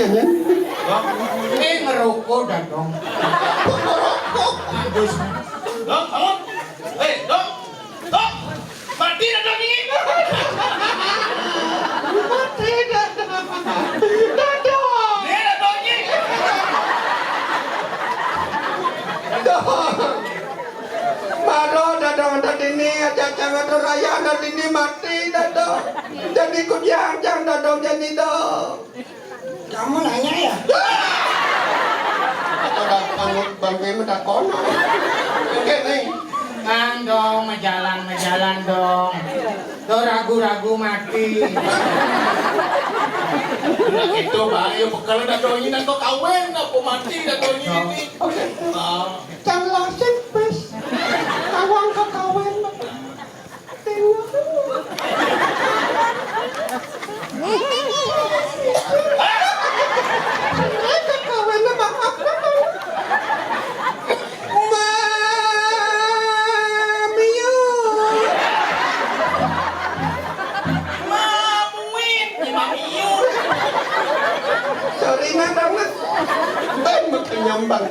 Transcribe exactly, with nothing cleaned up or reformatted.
Ini ngerokok, Dadong. Ngerokok. Bagus. Dong, bangun. Hei, Dong. Dong. Mati, Dadong, ini. Mati, Dadong. Dadong. Ini, Dadong, ini. Dong. Maro, Dadong, tadi ini aja jangan raya, tadi ini mati, Dadong. Jadi kujang, jang, Dadong, jadi, Dong. Kamu nanya ya? Ada panut bangke mah takono. Oke, nih. Kang dong, majalan, majalan dong. Tuh ragu-ragu mati. Nah, gitu, Bang. Ya, bekal Dadong ini, nanti kawin, apa mati Dadong ini, nih. Oke. Ah. Cang lasik, wis. Kawang kakawin. Mamiu. Mamuin, Mamiu. Sorry, nah, banget. Ben, betul nyambang.